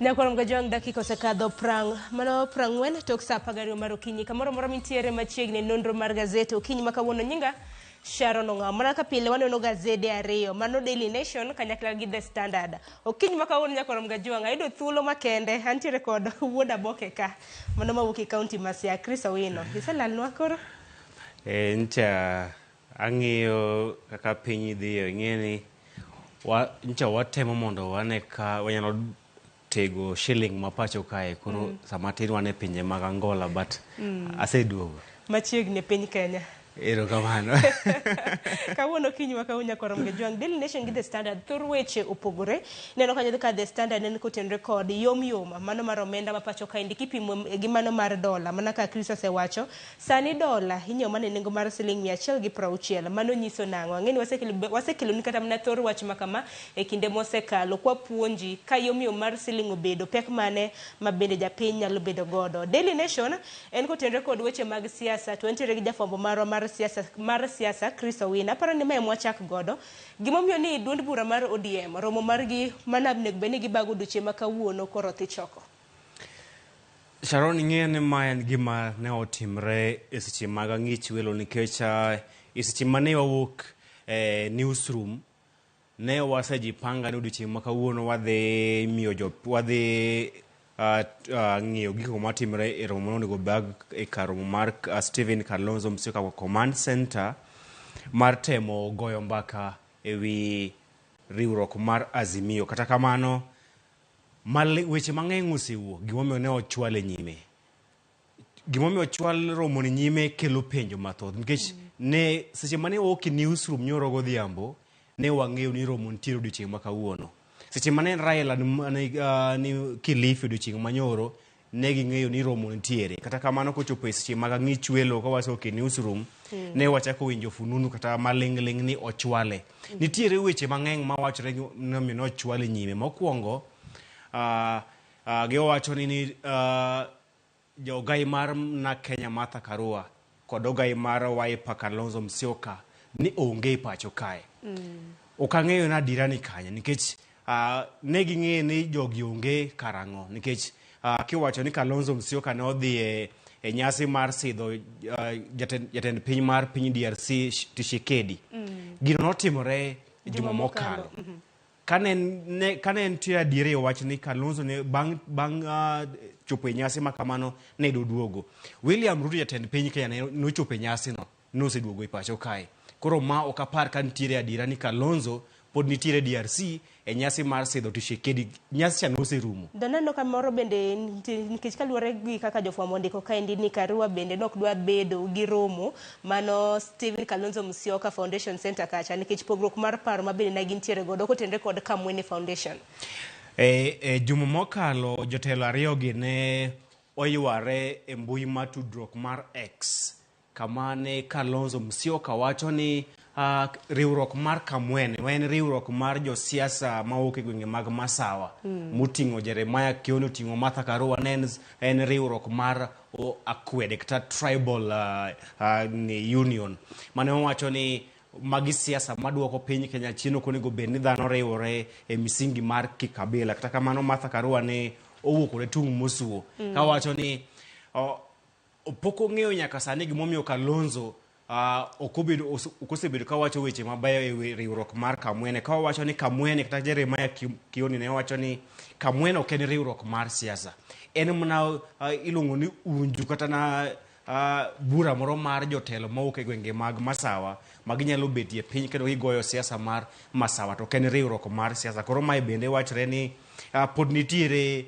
Nyakwar Mgajwang' dakika osekadho prang mano prang'wen tok saa apar gariyo mar okinyi kamoro amora mintiere machiegni nonro mar gazet okinyi ma kawuono nyinga Sharon Ong'awo. Mana ka pile waneno gazede ariyo mano Daily Nation kanyakla gi The Standard. Okinyi ma kawuono Nyakwar Mgajwang' ayudo thuolo makende antiere kod wuod Aboke ka mano mawuok e kaunti ma Siaya Chris Owino. Iselalnwa koro? E, ncha ang'iyo kaka piny dhiyo ing'e ni wa, ncha watemo mondo wane ka wanyalo tego shilling ma pacho kae koro sama tin wan e pinje mag Angola but aseduogo. Machiegni e piny Kenya. Erokamano. Kawuono okinyi ma kawuono Nyakwar Mgajwang' Daily Nation gi The Standard thor weche opogore. Ineno kanyo ka The Standard en kotenore kod yom yom mano mar omenda ma pacho kaendi kipimo gi mano mar dola mana kaka Chris osewacho sani dola inyiewo mana e nengo mar siling 160. Mano nyiso nang'o? Ang'e ni wasekeloni kata mana thor wach ma kama e kinde mosekalo kwapuonji ka yom yom mar siling obedo pek mane ma bende japiny nyalo bedo godo. Daily Nation en kotenore kod weche mag siasa to entiere gi jafwambo marwa mar siasa mar siasa Chris Owino. Aparo ni mae mwachak godo. Gimomiyo ni duond bura mar ODM romo margi mana onego bed ni gibago odiochieng' ma kawuono koro dhi choko. Sharon ing'eyo ni ma en gima ne otimre e seche mag ang'ich welo nikech e seche mane wawuok e newsroom ne wasejipanga ni odiochieng' ma kawuono wadhi miyo jo wadhi ng'iyo gigo matimre e romo monego bag e kar romo mar Stephen Kalonzo Musyoka Command Center mar temo goyo mbaka e wi riwruok mar Azimio. Kata kamano, weche mang'eny osewuok gimomiyo ne ochwale nyime. Gimomiyo ochwal romoni nyime kelo penjo mathoth nikech ne seche mane wawuok e newsroom nyoro godhiambo ne wang'eyo ni romo nitiere odiochieng' ma kawuono. Seche mane Raila ni Kilifi odiochieng' manyoro ne ging'eyo ni romo nitiere. Kata kamano kochopo e seche mag ang'ich welo ka wasewuok e newsroom ne wachako winjo fununu kata maling'ling' ni ochwale. Nitiere weche mang'eny mawachore ni omiyo nochwale nyime. Mokwongo giwacho ni ogai mar NARC Kenya Martha Karua kod ogai mar Wiper Kalonzo Musyoka ni onge e pacho kae. Ok ang'eyo ni adiera ni kanye nikech ne ging'eyo ni jogi onge karang'o nikech kiwacho ni Kalonzo Musyoka ne odhi e nyasi mar sidho jatend piny mar piny DRC Tshisekedi. Gino notimore juma mokalo. Kane nitie adiera e wach ni Kalonzo ne bang' chopo e nyasi ma kamano ne doduogo. William Ruto jatend piny Kenya ne nochopo e nyasino noseduogo e pacho kae. Koro ma ok apar ka nitiere adiera ni Kalonzo pod nitiere DRC e nyasi mar sidho Tshisekedi. Nyasi cha noserumo. Doneno ka moro bende nikech kaluwore gi kaka jofwambo ondiko kaendi ni Karua bende nok dwa bedo gi romo mano Stephen Kalonzo Musyoka Foundation Center kacha nikech pogruok mar paro ma bende ne gintiere godo kotenre kod Kamwene Foundation. E juma mokalo jotelo ariyo gi ne oyware e mbui mar tudruok mar X kama ne Kalonzo Musyoka wacho ni riwruok mar Kamwene ma en riwruok mar josiasa mawuok e gwenge mag Masawa moting'o Jeremiah Kioni oting'o Martha Karua ne en riwruok mar akwede kata tribal union mane owacho ni magi siasa maduoko piny Kenya chien ok onego bed ni dhano riwore e misingi mar kikabila. Kata kamano Martha Karua ne owuok kode tung' mosuo kawacho ni pok ong'eyo nyaka sani gimomiyo Kalonzo ok osebedo kawacho weche mabeyo e riwruok mar Kamwene. Ka owacho ni Kamwene kata Jeremiah Kioni ne owacho ni Kamwene ok en riwruok mar siasa. En mana iluongo ni unju kata na bura moro mar jotelo mawuok e gwenge mag Masawa ma ginyalo betie piny kendo gigoyo siasa mar Masawa to ok en riwruok mar siasa. Koro mae bende wachre ni pod nitiere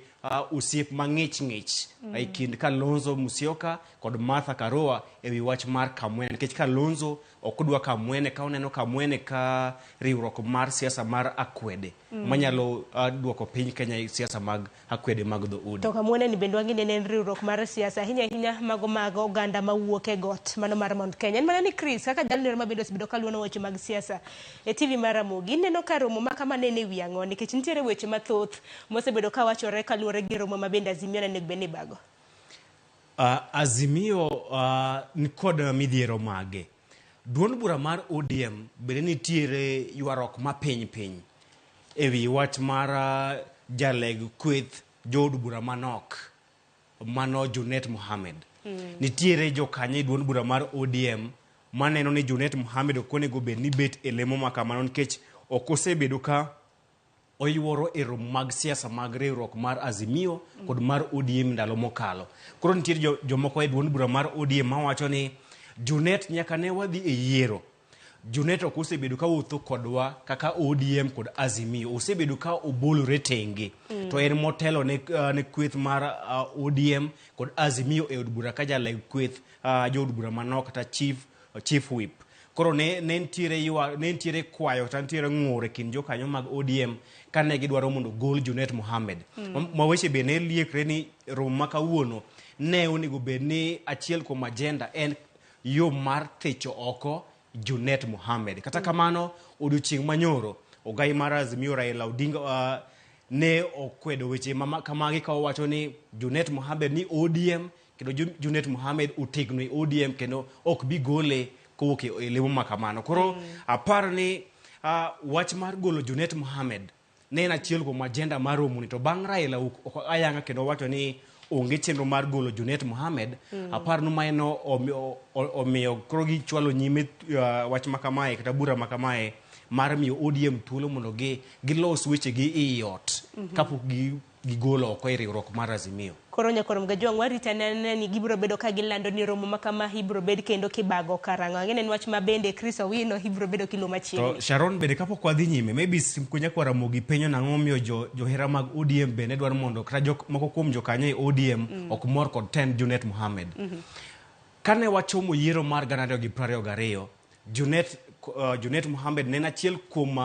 osiep mang'ich ng'ich e kind Kalonzo Musyoka kod Martha Karua e wi wach mar Kamwene nikech Kalonzo ok dwa Kamwene ka oneno Kamwene ka riwruok mar siasa mar akwede manyalo duoko piny Kenya e siasa mag akwede mag dhoudi. To Kamwene ni bende wang'e ni en riwruok mar siasa ahinya ahinya mago mag oganda mawuok e got mano mar Mount Kenya. En mana ni Chris kaka jalno ma bende osebedo kaluwo weche mag siasa e TV mar Ramogi ineno ka romo ma kama nene wi ang'o nikech nitiere weche mathoth mosebedo kawachore kaluwore gi romo ma bende Azimio ne onego bed ni bago. Azimio nikod midhiero mage. Duond bura mar ODM bende nitiere ywaruok mapiny piny e wi wach mar jaleg kweth jood bura manok mano Junet Mohamed. Nitiere jokanyo e duond bura mar ODM maneno ni Junet Mohamed ok onego bed ni bet e lemo ma kamano nikech ok osebedo ka oyuoro e romo mag siasa mag riwruok mar Azimio kod mar ODM ndalo mokalo. Koro nitiere jomoko e duond bura mar ODM mawacho ni Junet nyaka ne wadhi e yiero. Junet ok osebedo ka wuotho kodwa kaka ODM kod Azimio. Osebedo ka obolore tenge. To en motelo ne kweth mar ODM kod Azimio e od bura ka jaleg kweth jood bura manok kata chief whip. Koro ne nitiere kwayo kata nitiere ng'ur e kind jokanyo mag ODM kane gidwaro mondo gol Junet Mohamed. Ma weche be ne liekre ni romo ma kawuono ne onego bed ni achiel kuom agenda en yo mar thicho oko Junet Mohamed. Kata kamano, odiochieng' manyoro, ogai mar Azimio Raila Odinga ne okwedo weche kamagi ka owacho ni Junet Mohamed ni ODM kendo Junet Mohamed otegno e ODM kendo ok bi gole kowuok e lemo ma kamano. Koro apar ni wach mar golo Junet Mohamed ne en achiel kuom agenda mar romoni to bang' Raila ok ayanga kendo wacho ni onge chenro mar golo Junet Mohamed. Apar ni maeno omiyo koro gichwalo nyime wach makamae kata bura makamae mar miyo ODM thuolo mondo gilos wechegi ei ot kapok gigolo oko e riwruok mar Azimio. Koro nyakwar Mgajwang' warito anena ni gibiro bedo ka gilando ni romo ma kama ibiro bed kendo kibago karang'o. Ang'e ni en wach ma bende Chris Owino ibiro bedo kilo machiegni. To Sharon bende kapok wadhi nyime, maybe nyakwar Ramogi penjo nang'o momiyo johera mag ODM bende dwaro mondo kata moko kuom jokanyo e ODM ok mor kod tend Junet Mohamed. Kane wachomo yiero mar 2022, Junet Mohamed ne en achiel kuom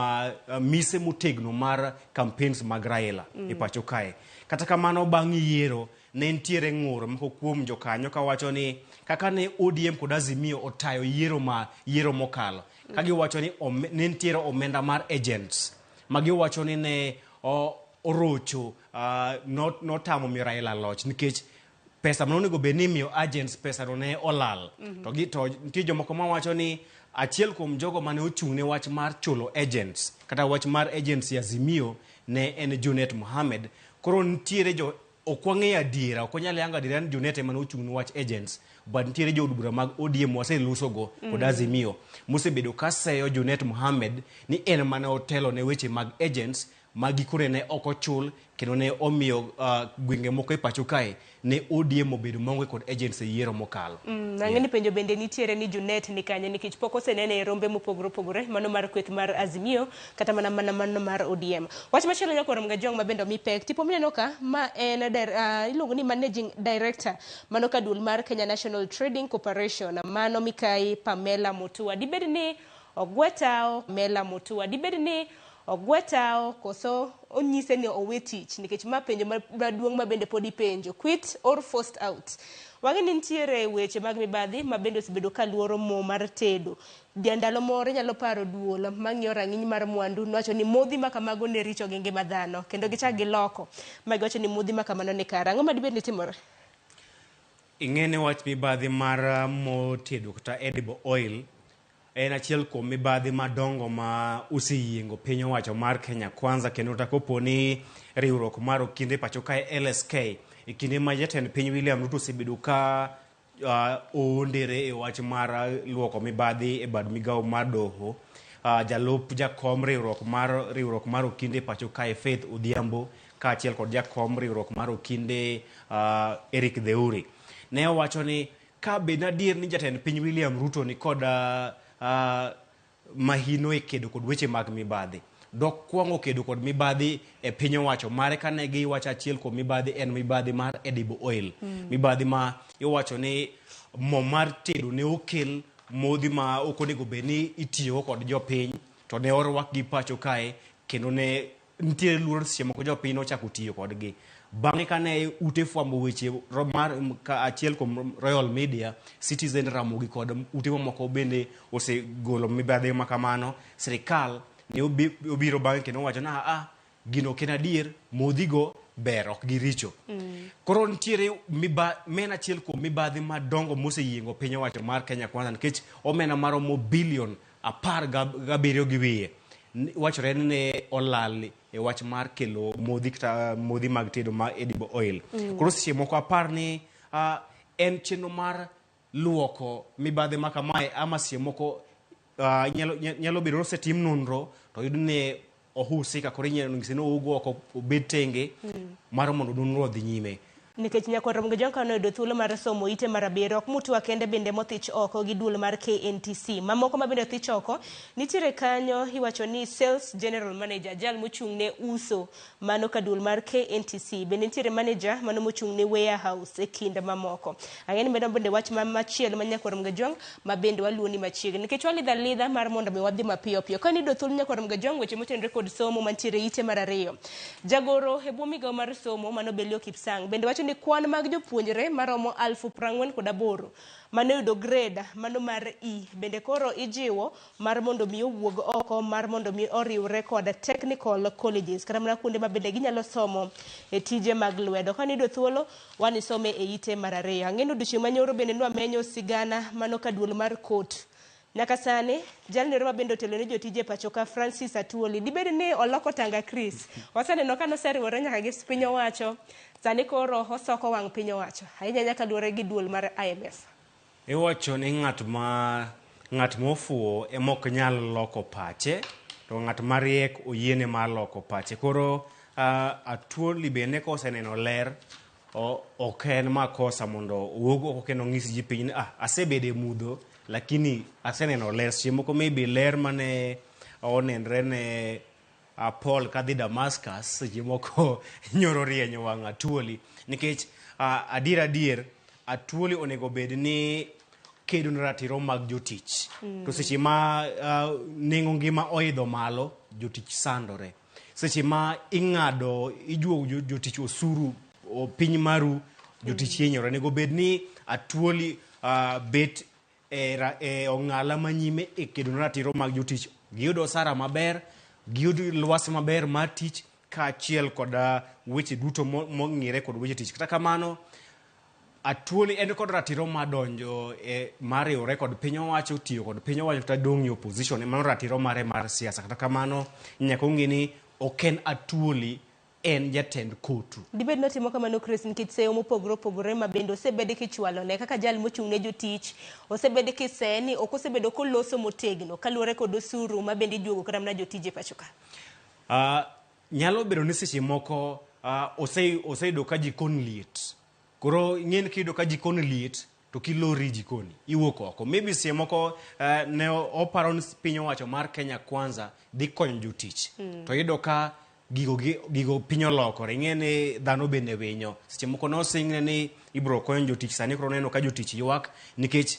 mise motegno mar campaigns mag Raila e pacho kae. Kata kamano bang' yiero ne nitiere ng'ur moko kuom jokanyo kawacho ni kaka ne ODM kod Azimio otayo yiero mokalo. Ka giwacho ni ne nitiere omenda mar agents ma giwacho ni ne orocho, notamo miyo Raila loch nikech pesa mane onego bed ni imiyo agents pesa no ne olal. To nitie jomoko mawacho ni achiel kuom jogo mane ochung' ne wach mar chulo agents kata wach mar agency Azimio ne en Junet Mohamed. Koro nitiere jo ok wang'eyo adiera, ok wanyal yango adiera ni Junet ema ne ochung' ne wach agents, but nitiere jood bura mag ODM waselosogo kod Azimio mosebedo ka seyo Junet Mohamed ni en mane otelo ne weche mag agents ma gikone ne ok ochul kendo ne omiyo gwenge moko e pacho kae ne ODM obedo maonge kod agents e yiero mokalo. Ang'e ni penjo bende nitiere ni Junet ni kanye nikech pok osenene e rombe mopogore opogore mano mar kweth mar Azimio kata mana mano mar ODM. Wach machielo nyakwar Mgajwang' ma bende omi pek tipo mineno ka ma en iluongo ni Managing Director mano ka duol mar Kenya National Trading Corporation mano Mikai Pamela Mutua. Dibed ni ogwe tao Pamela Mutua. Dibed ni ogwe tao koso onyise ni owe tich nikech ma penjo maduong' ma bende pod ipenjo quit or forced out. Wang'e ni nitiere weche mag mibadhi ma bende osebedo ka luoro mo mar tedo. Ndalo moro inyalo paro duol mang'iyo rang'iny mar mwandu nowacho ni modhi ma kamago ne richo gi ngima dhano kendo gichak giloko ma giwacho ni modhi ma kamano ni kare. Ang'o ma dibed ni timore? Ing'e ni wach mibadhi mar mo tedo kata edible oil en achiel kuom mibadhi madongo ma oseyiengo piny owacho mar Kenya Kwanza kendo kata kopo ni riwruok mar okinde pacho kae LSK e kinde ma jatend piny William Ruto osebedo ka oondere e wach mar luoko mibadhi e bad migawo mar doho. Jalup jakom riwruok mar okinde pacho kae Faith Odhiambo kaachiel kod jakom riwruok mar okinde Eric Theuri ne owacho ni ka bed adier ni jatend piny William Ruto ni kod mahino e kedo kod weche mag mibadhi dok kwongo kedo kod mibadhi e piny owacho mare kane giwacho achiel kuom mibadhi en mibadhi mar edible oil. Mibadhi ma iwacho ni mo mar tedo ne okel modhi ma ok onego bed ni itiyogo kod jopiny to ne orwakgi pacho kae kendo ne nitiere luoro seche moko jopiny nochako tiyo kodgi. Bang'e kane ute fwambo weche mar ka achiel kuom Royal Media, Citizen, Ramogi kod ute mamoko bende osegolo mibadhi ma kamano, sirikal ne obiro bang'e kendo owacho ni aa gino ok en adier, modhigo ber ok giricho. Koro nitiere men achiel kuom mibadhi madongo moseyiengo piny owacho mar Kenya Kwanza nikech omenda maromo bilion 17 gi wiye. Wachore ni ne olal e wach mar kelo modhi kata modhi mag tedo ma edible oil. Koro seche moko apar ni en chenro mar luoko mibadhi ma kamae ama seche moko nyalo bedo ni osetim nonro to oyud ni ohusika koro inyalo nyise ni owuog oko obed tenge mar mondo nonro odhi nyime. Nikech nyakwar Ramogi Ojwang' kane oyudo thuolo mar somo ite mar abiriyo, ok Mutua kende bende mothich oko gi duol mar KNTC. Mamoko ma bende othich oko nitiere kanyo iwacho ni Sales General Manager, jal mochung' ne uso mano ka duol mar KNTC. Bende nitiere manager mano mochung' ne warehouse e kind mamoko. Ang'e ni mano bende wach machielo ma nyakwar Ramogi Ojwang' ma bende waluwo ni machiegni. Nikech walidho alidha mar mondo mi wadhi mapiyo piyo. Ka niyudo thuolo nyakwar Ramogi Ojwang' weche motenore kod somo mantiere ite mar ariyo. Jagoro e bwo migawo mar somo mano Belio Kipsang bende wacho ni kwan mag jopuonjre maromo 48,000 mane oyudo grade mano mar E bende koro ijiwo mar mondo mi owuog oko mar mondo mi oriwre kod technical colleges kata mana kuonde ma bende ginyalo somo e tije mag lwedo. Ka niyudo thuolo wan isome e ite mar ariyo. Ang'e ni odiochieng' manyoro bende nwamenyo sigana mano ka duol mar kot. Nyaka sani, jalno ero mabende otelo ne jotije e pacho ka Francis Atwoli, dibed ni oloko tanga Chris. Waseneno ka noseriwore nyaka gi piny owacho, sani koro osoko wang' piny owacho. Ahinya ahinya kaluwore gi duol mar IMF. Iwacho ni ng'at ma ng'at mofuwo ema ok nyal loko pache, to ng'at mariek oyiene mar loko pache. Koro Atwoli bende koseneno ler, ok en makosa mondo owuog oko kendo onyis ji piny ni asebedo e mudho lakini aseneno ler. Seche moko maybe ler mane onenre ne Paul kadhi Damascus seche moko nyoro rienyo wang' Atwoli nikech adier adier Atwoli onego bed ni kedo ne ratiro mag jotich. To seche ma nengo ngima oidho malo, jotich sandore. Seche ma ing'ado ijuogo jotich osuru piny maru, jotich hinyore. Onego bed ni Atwoli bet e ong'ala manyime e kedo ne ratiro mag jotich. Giyud osara maber, giyud lwasi maber mar tich kaachiel kod weche duto mong'ire kod weche tich. Kata kamano, Atwoli en kod ratiro mar donjo e mar riwore kod piny owacho, tiyo kod piny owacho kata dong' e opposition. Mano ratiro mare mar siasa. Kata kamano, nyaka ong'e ni ok en Atwoli, en jatend kotu. Dibed ni otimo kamano Chris nikech seyo mopogore opogore ma bende osebed kichwalone kaka jal mochung' ne jotich, osebed kiseye ni ok osebedo koloso motegno kaluwore kod osuru ma bende ijuogo kata mana jotije pacho ka. Nyalo bedo ni seche moko oseyudo ka jikon liet. Koro ing'e ni kiyudo ka jikon liet to kilori jikoni, iwuok oko. Maybe seche moko ne oparo ni piny owacho mar Kenya Kwanza dhi konyo jotich. To iyudo ka gigo piny olokore. Ing'e ni dhano bende winyo. Seche moko ne osingne ni ibiro konyo jotich, sani koro oneno ka jotich ywak nikech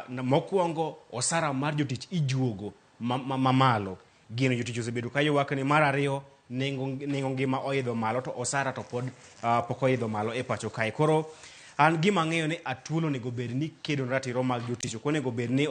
mokwongo osara mar jotich ijuogo mamalo. Gino jotich osebedo ka ywak ni mar ariyo nengo ngima oidho malo to osara to pod pok oidho malo e pacho kae. Koro an gima ang'eyo ni Atwoli onego bed ni kedo ne ratiro mag jotich, ok onego bed ni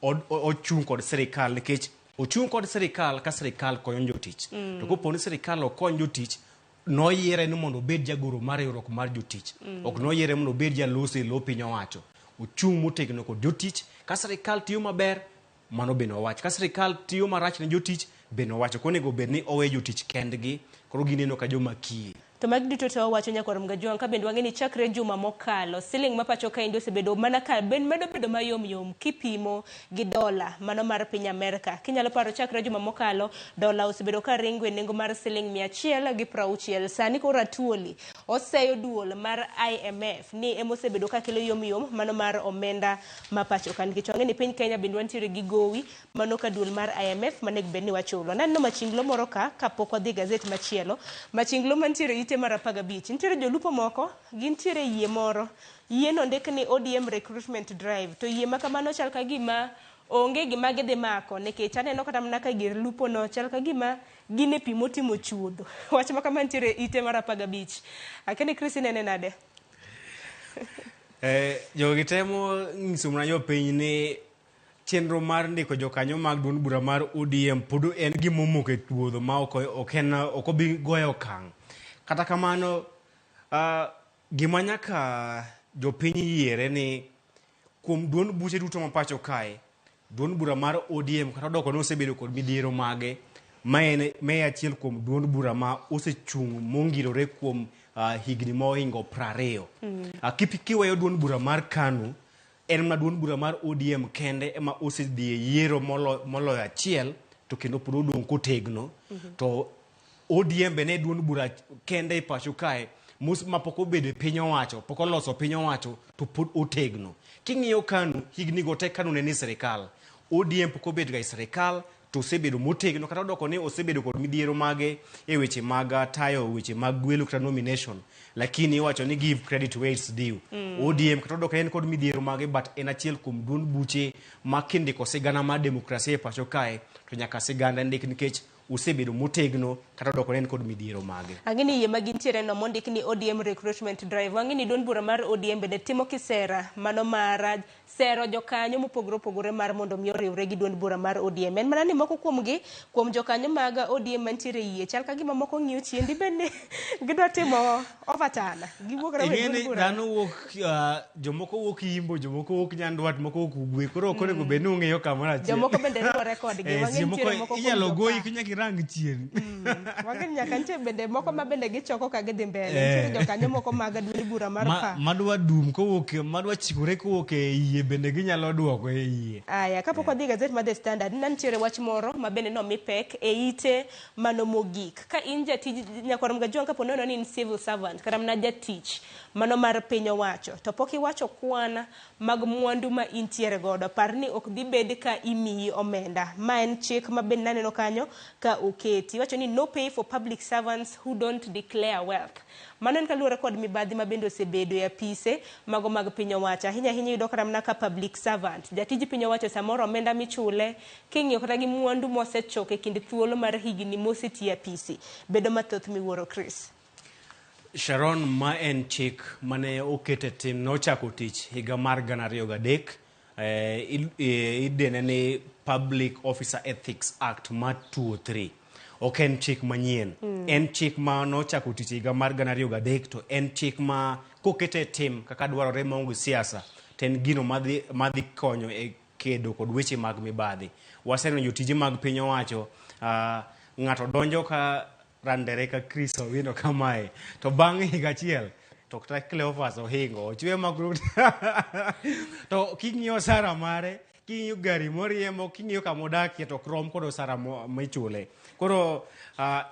ochung' kod sirikal nikech ochung' kod sirikal ka sirikal konyo jotich. To kopo ni sirikal ok kony jotich, noyiere ni mondo obed jagoro mar riwruok mar jotich. Ok noyiere mondo obed jaloso e lo piny owacho. Ochung' motegno kod jotich. Ka sirikal tiyo maber, mano bende owach. Ka sirikal tiyo marach ne jotich, bende owacho. Ok onego bed ni owe jotich kendgi, koro gineno ka joma kiye. To magi duto te owacho nyakwar Mgajwang' ka bende wang'e ni chakre juma mokalo siling ma pacho kaendi osebedo mana ka ben medo bedo mayom yom kipimo gi dola mano mar piny Amerka. Kinyalo paro chakre juma mokalo dola osebedo ka ringo e nengo mar siling 160. Sani koro Atwoli oseyo duol mar IMF ni ema osebedo ka kelo yom yom mano mar omenda ma pacho ka nikech wang'e ni piny Kenya bende wantiere gi gowi mano ka duol mar IMF manego bed ni wachulo. Naneno machinglo moro ka kapok wadhi gazet machielo. Machinglo mantiere ite mar 15. Nitiere jolupo moko, gintiere yie moro. Yie no ndik ni ODM Recruitment Drive. To yie ma kamano chal ka gima onge gima gidhi mako nikech aneno kata mana ka gir lupo no chal ka gima gin e pi motimo chuodho. Wach ma kama nitiere ite mar 15. Akia ni Chris inene nade? Jogi temo nyiso mana jopiny ni chenro mar ndiko jokanyo mag duond bura mar ODM pod en gima omoko e puodho ma ok obi goyo okang'. Kata kamano, gima nyaka jopiny yiere ni kuom duond buche duto ma pacho kae, Duond bura mar ODM kata odoko ni osebedo kod midhiero mage, ma en ma e achiel kuom duond bura ma osechung' mongirore kuom higni mohingo 20. Kiweyo duond bura mar KANU, en mana duond bura mar ODM kende ema osedhi e yiero moloyo achiel to kendo pod odong' kotegno. To ODM be ne duond bura kende e pacho kae mapok obedo e piny owacho, pok oloso piny owacho to pod otegno. King'iyo KANU, higni go te KANU ne ni sirikal. ODM pok obedo ga e sirikal to osebedo motegno kata odoko ni osebedo kod midhiero mage e weche mag tayo weche mag gwelo kata nomination, lakini iwacho ni give credit where it's due. ODM kata odoko en kod midhiero mage, but en achiel kuom duond buche ma kindiko sigana mar demokrasia e pacho kae to nyaka siganda ndik nikech osebedo motegno kata odoko ni en kod midhiero mage. Ang'e ni yie ma gintiere no mondik ni ODM recruitment drive. Wang'e ni duond bura mar ODM bende timo kisera mano mar sero jokanyo mopogore opogore mar mondo mi oriwre gi duond bura mar ODM. En mana ni moko kuomgi kuom jokanyo mag ODM mantiere e yie chal ka gima moko ng'iyo chien dibed ni gidwa timo overturn. Giwuok rawe Ing'e duond ni bura. dhano wuok jomoko wuok Yimbo, jomoko wuok Nyandwat, moko wuok Ugwe. Koro ok onego bed ni ung'iyo kamoro achiel. Jomoko bende riwore kodgi. Wang'e Seche moko nitiere moko kuom inyalo goyi joka. kinyaka irang chien. Wang'e ni nyaka nitie bende moko ma bende gichoko ka gidhi mbele. Nitiere jokanyo moko mag duond bura mar PA. Madwa dum kowuok, madwa chikore kowuok e yie bende ginyalo duoko e yie. Aya, kapok wadhi e gazet mar The Standard, ne nitiere wach moro ma bende nomi pek e ite mano mogik. Ka in jatij nyakwar Mgajwang' kapo nono ni in civil servant kata mana jatich mano mar piny owacho to pok iwacho kwan mag mwandu ma intiere godo, par ni ok dhi bed ka imiyi omenda. Ma en chik ma bende naneno kanyo ka oketi. Iwacho ni no pay for public servants who don't declare wealth. Mano en kaluwore kod mibadhi ma bende osebedo e apise mago mag piny owacho. Ahinya ahinya iyudo kata mana ka public servant, jatij piny owacho samoro omenda michule king'iyo kata gi mwandu mosechoko e kind thuolo mar higni mosetiyo e apisi bedo mathoth miwuoro Chris. Sharon, ma en chik mane oket e tim nochako tich higa mar 2003, idene ni Public Officer Ethics Act mar 2003. Ok en chik manyien. En chik ma nochako tich higa mar 2003 to en chik ma kokete e tim kaka dwarore maonge siasa to en gino madhi konyo e kedo kod weche mag mibadhi. Waseneno jotije mag piny owacho, ng'ato donjo ka randere ka Chris Owino kamae to bang' higa achiel to kata Cleophas ohingo ochwe makru to king'iyo osara mare, king'iyo gari moriembo, king'iyo kama odakie to ok rom kod osara michule. Koro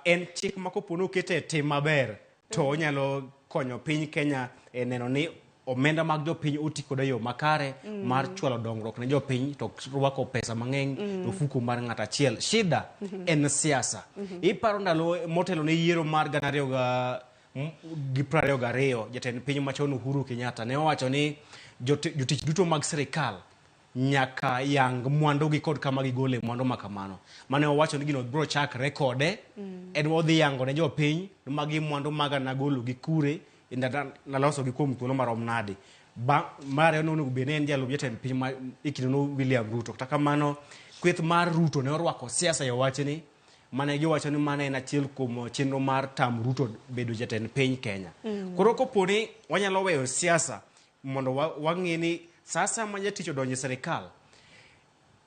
en chik ma kopo ni okete e tim maber to onyalo konyo piny Kenya e neno ni omenda mag jopiny oti kode e yo makare mar chwalo dongruok ne jopiny to ok rwako pesa mang'eny e ofuko mar ng'ato achiel. Shida en siasa. Iparo ndalo motelo ne yiero mar gana ariyo gi 22, jatend piny machon Uhuru Kenyatta ne owacho ni jotich duto mag sirikal nyaka yang mwandugi kod kama gigole mwandu ma kamano. Mane owacho ni gino biro chakre kode, en odhi yango ne jopiny ni magi mwandu maga nagolo gi kure, naloso gi kuom thuolo marom nade. Mar ariyo nonego bed ni en jalup jatend piny ma e kinde no William Ruto. Kata kamano, kweth mar Ruto ne orwako siasa e wachni, mane giwacho ni mano en achiel kuom chenro mar tam Ruto bedo jatend piny Kenya. Koro kopo ni wanyalo weyo siasa mondo wang'e ni sasa ma jatich odonjo e sirikal,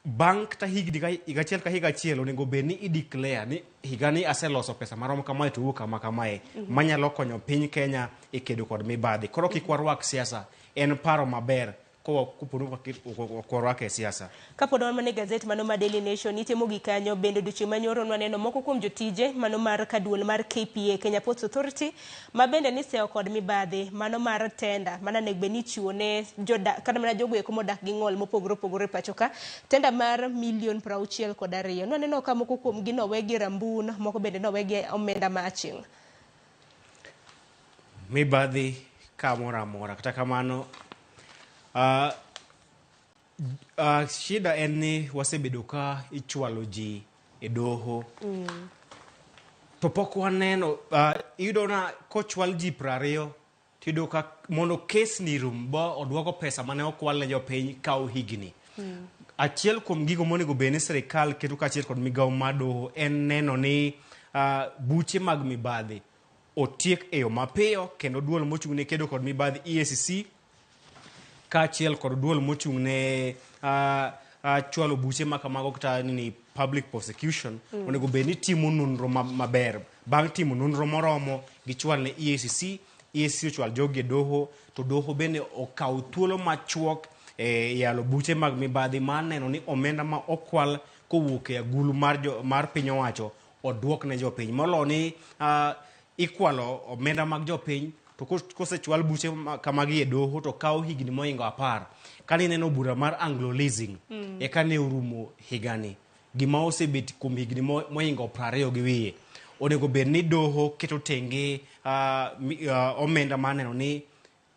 bang' kata higni ka higa achiel ka higa achiel onego bed ni i declare ni higa ni aseloso pesa marom kamae to wuok kama kamae manyalo konyo piny Kenya e kedo kod mibadhi. Koro kik warwak siasa, en paro maber kopo ni ok warwake e siasa. Kapod wan mana e gazet mano ma Daily Nation ite mogik kanyo bende odiochieng' manyoro nwaneno moko kuom jotije mano mar kaduol mar KPA Kenya Ports Authority ma bende nisewo kod mibadhi mano mar tenda mana onego bed ni ichiwo ne jodak kata mana jogo eko modak gi ng'ol mopogore opogore e pacho ka tenda mar milion 62. Nwaneno ka moko kuom gi nowe gi rambun, moko bende nowe gi omenda ma aching'. Mibadhi kamoro amora. Kata kamano, shida en ni wasebedo ka ichwalo ji e doho. To pok waneno, iyudo na kochwal ji 20, tiyudo ka mondo kes ni rum ba oduoko pesa mane okwal ne jopiny kawo higni. Achiel kuom gigo monego bed ni sirikal keto kaachiel kod migawo mar doho en neno ni buche mag mibadhi otiek e yo mapiyo kendo duol mochung' ne kedo kod mibadhi EACC kaachiel kod duol mochung' ne chwalo buche ma kamago kata nini public prosecution onego bed ni timo nonro maber. Bang' timo nonro moromo, gichwal ne EACC, EACC ochwal jogi e doho, to doho bende okaw thuolo machuok e yalo buche mag mibadhi mar neno ni omenda ma okwal kowuok e agulu mar, jo, mar piny owacho oduok ne jopiny. Molo ni ikwalo omenda mag jopiny to kosechwal buche kamagi e doho to kawo higni mohingo 10. Kane ineno bura mar Anglo Leasing, eka ne orumo higani. Gima osebet kuom higni mohingo 20 gi wiye. Onego bed ni doho keto tenge omenda mar neno ni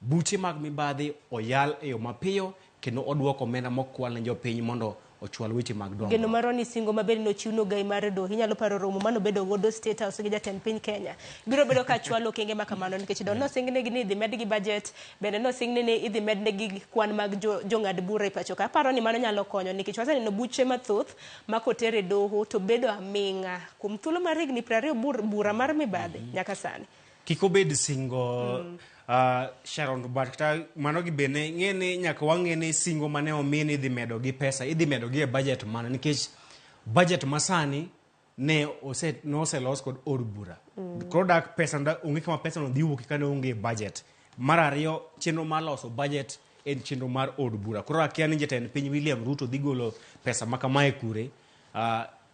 buche mag mibadhi oyal e yo mapiyo kendo oduok omenda mokwal ne jopiny mondo ochwal weche mag Geno dongruok. marwa ni singo maber nochiw nogai mar doho. Inyalo paro romo manobedo godo State House gi jatend piny Kenya. Biro bedo ka chwalo okenge ma kamano nikech don nosingnegi ni idhi medgi budget, bende nosingne ni idhi mednegi kwan mag jong'ad bura e pacho ka. Aparo ni mano nyalo konyo nikech waseneno buche mathoth ma koter e doho to bedo aming'a kuom thuolo mar higni 20 bura mar mibadhi nyaka sani. Kik obed singo Sharon, but kata mano gi bende ng'e ni nyaka wang'e ni singo mane omi ni idhi medo gi pesa idhi medo gi e budget mane, nikech budget masani ne ose noselos kod od bura. Koro dak pesa onge kama pesa no dhi wuokie kane onge e budget. Mar ariyo, chenro mar loso budget en chenro mar od bura. Koro akia ni jatend piny William Ruto dhi golo pesa ma kamae kure.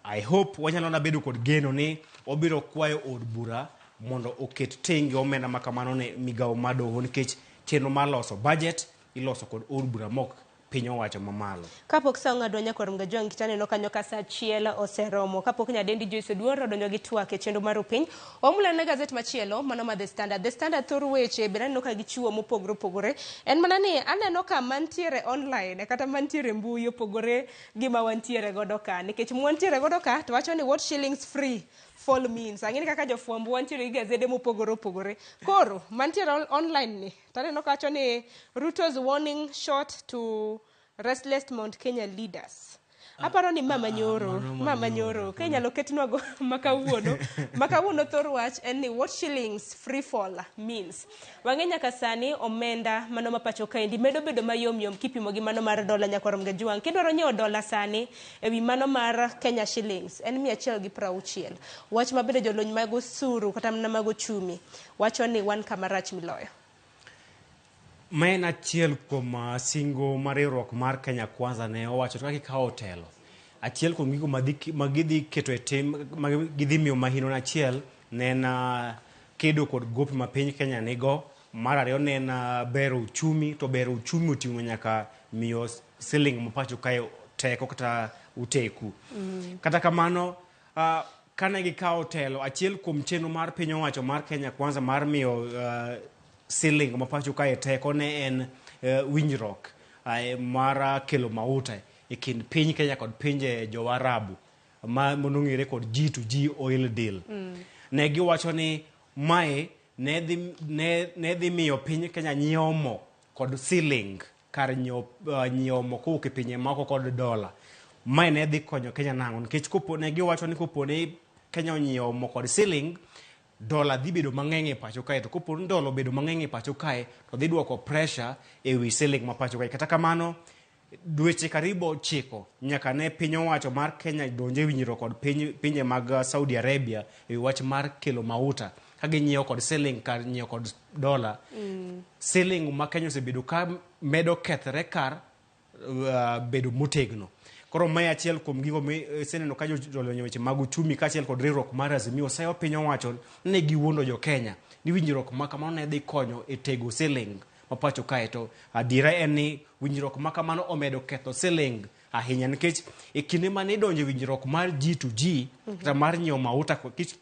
I hope wanyalo na bedo kod geno ni obiro kwayo od bura mondo oket tenge omenda ma kamano ne migawo mar doho, nikech chenro mar loso budget iloso kod od bura mok piny owacho mamalo. Kapok sa ong'adwa nyakwar Mgajwang' kitaneno kanyo ka sa 1 oseromo. Kapok nyadendi Joyce Oduor odonjo gi twak e chenro mar Opiny, wamulane gazet machielo mano ma The Standard. The Standard thor weche bende aneno ka gichiwo mopogore opogore. En mana ni aneno ka mantiere online kata mantiere mbui opogore gi ma wantiere godo ka. Nikech mwantiere godo ka to wacho ni what shillings free fall means. Ang'e ni kaka jofwambo wantiere gi gazede mopogore opogore. Koro mantiere online ni to aneno ka wacho ni Ruto's warning shot to restless Mount Kenya leaders. Aparo ni ma manyoro, mano ma manyoro, ka inyalo ketnwago ma kawuono. Ma kawuono thor wach en ni what shillings free fall means. Wang'e nyaka sani omenda mano ma pacho kaendi medo bedo mayom yom kipimo gi mano mar dola nyakwar Mgajwang'. Kidwaro nyiewo dola sani ewi mano mar Kenya shillings en 160. Wach ma bende jolony mag osuru kata mana mag ochumi wacho ni wan kama rach miloyo. Ma en achiel kuom singo mar riwruok mar Kenya Kwanza ne owacho kaka gikawo telo. Achiel kuom gigo ma gidhi keto e tim ma gidhi miyo mahino achiel ne en kedo kod gope ma piny Kenya nigo. Mar ariyo ne en bero uchumi, to bero uchumi oting'o nyaka miyo siling ma pacho kae teko kata uteku. Kata kamano, kane gikawo telo, achiel kuom chenro mar piny owacho mar Kenya Kwanza mar miyo siling ma pacho kae teko ne en winjruok mar kelo mauta e kind piny Kenya kod pinje Joarabu ma monong'ere kod G2G oil deal. Ne giwacho ni mae ne dhi miyo piny Kenya nyiewo mo kod siling kar nyiewo mo kowuok e pinje moko kod dola. Mae ne dhi konyo Kenya nang'o? Nikech kopo ne giwacho ni kopo ni Kenya onyiewo mo kod siling, dola dhi bedo mang'eny e pacho kae, to kopo ni dola obedo mang'eny e pacho kae to dhi duoko pressure e wi siling ma pacho kae. Kata kamano, dweche karibu 9 nyaka ne piny owacho mar Kenya donje winjruok kod pinje mag Saudi Arabia e wach mar kelo mauta ka ginyiewo kod siling kar nyiewo kod dola. Siling ma Kenya osebedo ka medo kethre kar bedo motegno. Koro mae achiel kuom gigo miseneno ka jolony weche mag uchumi kaachiel kod riwruok mar Azimio oseyo piny owacho ni giwuondo jo Kenya ni winjruok ma kamano ne dhi konyo e tego siling ma pacho kae, to adiera en ni winjruok ma kamano omedo ketho siling ahinya, nikech e kinde mane idonjo e winjruok mar G2G kata mar nyiewo mauta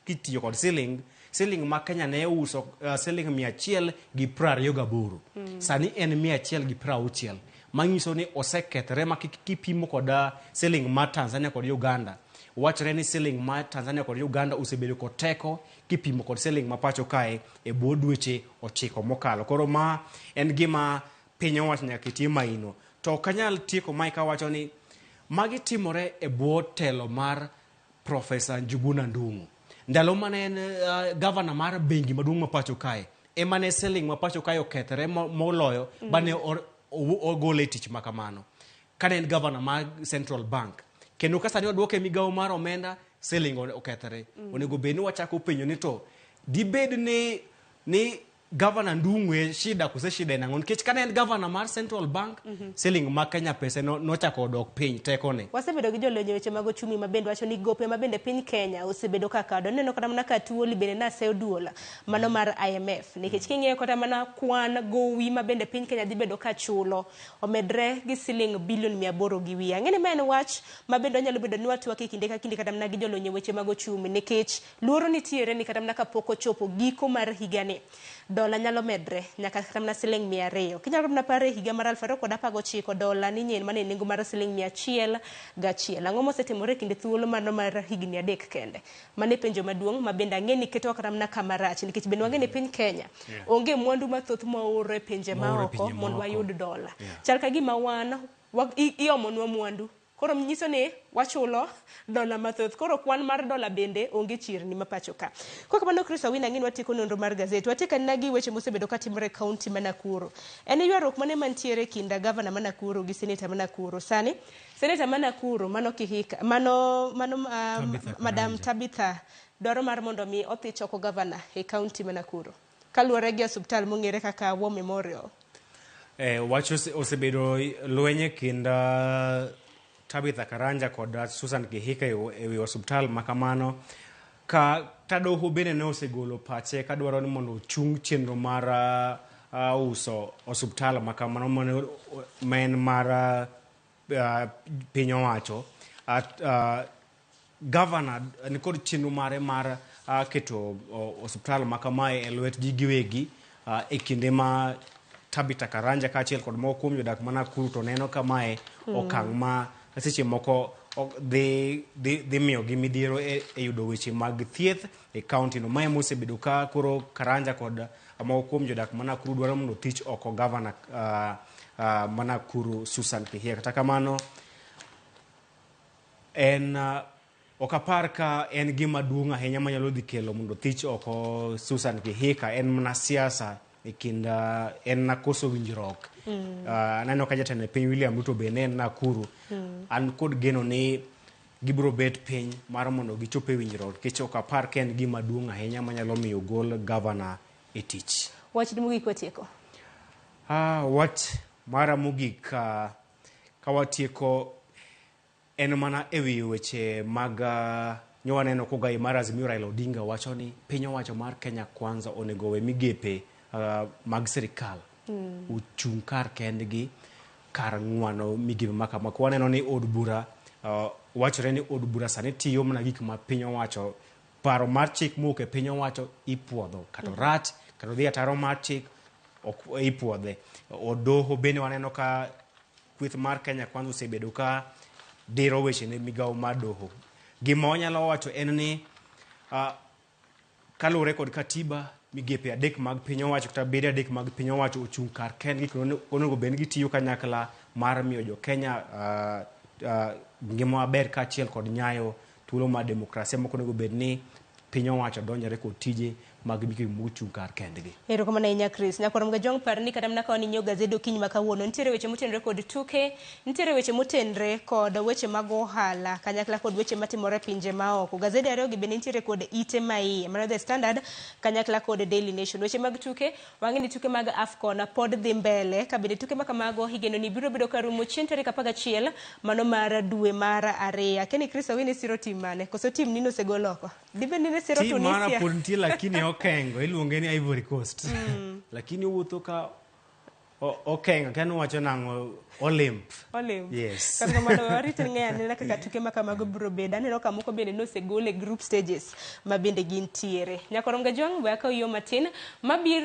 kitiyo kod siling, siling ma Kenya ne uso siling 128, sani en 160, manyiso ni osekethre ma kipimo kod siling mar Tanzania kod Uganda. Wachore ni siling mar Tanzania kod Uganda osebedo kod teko kipimo kod siling ma pacho kae e bwo dweche 9 mokalo. Koro ma en gima piny owacho nyaka ketie maino. To ok anyal tieko mae kawacho ni magi timore e bwo telo mar Profesa Njuguna Ndung'u. Ndalo mane en gavana mar bengi maduong' ma pacho kae, ema ne siling ma pacho kae okethore moloyo bane ogole e tich ma kamano. kane en governor mar Central Bank. Kendo ka sani oduoke e migawo mar omenda, siling okethore. Onego bed ni wachako penjo ni to dibed ni Governor Ndung'u e shida kose shida en ang'o? Nikech kane en governor mar Central Bank, siling ma Kenya pesa nochako odok piny tekone. Wasebedo gi jolony e weche mag ochumi ma bende wacho ni gope ma bende piny Kenya osebedo ka kado. Ineno kata mana ka Tuoli bende naseyo duol mano mar IMF. Nikech king'iyo kata mana kwan gowi ma bende piny Kenya dhi bedo ka chulo omedre gi siling bilion 800 gi wiye. Ang'e ni ma en wach ma bende wanyalo bedo ni watwak e kinde ka kinde kata mana gi jolony e weche mag ochumi nikech luoro nitiere ni kata mana kapok ochopo giko mar higani dola nyalo medre nyaka kata mana siling 200. Kinyalo mana paro e higa mar 2019 dola ni nyien mane nengo mar siling 101. Ang'o mosetimore e kinde thuolo mano mar higni 3 kende? Mano e penjo maduong' ma bende ang'e ni ketowa kata mana kama rach nikech bende wang'e ni piny Kenya onge mwandu mathoth mwaoro e pinje maoko mondo wayud dola. Chal ka gima wan iomonwa mwandu. Koro nyiso ni wachulo dola mathoth. Koro kwan mar dola bende onge chirni ma pacho ka. Kok kamano Chris Owino ang'e ni watieko nonro mar gazet. Watieko anena gi weche mosebedo katimore e kaunti ma Nakuru. En ywaruok mane mantiere e kind gavana ma Nakuru gi seneta ma Nakuru. Sani seneta ma Nakuru mano Kihika, mano Madam Tabitha dwaro mar mondo mi odhi choko gavana e kaunti ma Nakuru. Kaluwore gi osiptal mong'ere kaka War Memorial. Wach osebedo lweny e kind Tabitha Karanja kod Susan Kihika e wi osiptal ma kamano. Ka Tadoho bende ne osegolo pache kadwaro ni mondo ochung chenro mar uso osiptal ma kamano ma en mar piny owacho. Governor nikod chenro mare mar keto osiptal ma kamae e lwet ji giwegi e kinde ma Tabitha Karanja kaachiel kod moko kuom jodak ma Nakuru to neno ka mae okang' ma seche moko dhi miyogi midhiero e yudo weche mag thieth e kaunti no. Mae mosebedo ka koro Karanja kod moko kuom jodak ma Nakuru dwaro mondo thich oko gavana ma Nakuru Susan Kihika. Kata kamano en ok apar ka en gima duong' ahinya manyalo dhi kelo mondo thich oko Susan Kihika. En mana siasa e kind en na koso winjruok. Aneno ka jatend piny William Ruto bende en Nakuru. An kod geno ni gibiro bet piny mar mondo gichop e winjruok nikech ok apar ka en gima duong' ahinya manyalo miyo gol gavana e tich. Wach mogik watieko. Wach mara mogik ka watieko en mana e wi weche mag nyowaneno kogai mar Azimio Raila Odinga wacho ni piny owacho mar Kenya Kwanza onego we migepe mag sirikal ochung' kar kendgi kar ng'wano migepe ma kama. Waneno ni od bura wachore ni od bura sani tiyo mana gik ma piny owacho, paro mar chik mowuok e piny owacho ipuodho kata rach kata odhi ataro mar chik ok ipuodhe. Od doho bende waneno ka kweth mar Kenya Kwanza osebedo ka diro weche ne migawo mar doho. Gima wanyalo wacho en ni kaluwore kod katiba migepe 3 mag piny owacho kata bede 3 mag piny owacho ochung' kar kendgi kendo onego bed ni gitiyo kanyakla mar miyo jo Kenya ngima maber kaachiel kod nyayo thuolo mar demokrasia mok onego bed ni piny owacho donjore kod tije mag migepe mochung' kar kendgi. Erokamano ahinya Chris. Nyakwar Mgajwang' par ni kata mana ka wan inyiewo gazed okinyi ma kawuono, nitiere weche motenore kod tuke, nitiere weche motenore kod weche mag ohala, kanyakla kod weche matimore e pinje maoko. Gazede ariyo gi bende nitiere kod ite ma iye, mano The Standard kanyakla kod Daily Nation. Weche mag tuke, wang'e ni tuke mag AFCON pod dhi mbele, ka bende tuke ma kamago igeno ni biro bedo ka rumo chieng' tarik 11 mano mar dwe mar 2. Akia ni Chris Owino siro tim mane? Koso tim ni nosegol oko? Dibed ni ne siro Tim mara Tunisia? pod nitie lakini okengo, iluonge ni Ivory Coast. Lakini owuotho ka okengo, kia ni owacho nang'o, olimp. Olimp. Yes. Kata kamano warit ng'eyo anena kaka tuke ma kamago biro bedo. Aneno ka moko bende nosegol e group stages ma bende gintiere. Nyakwar Mgajwang' we akaw yo matin mabiro.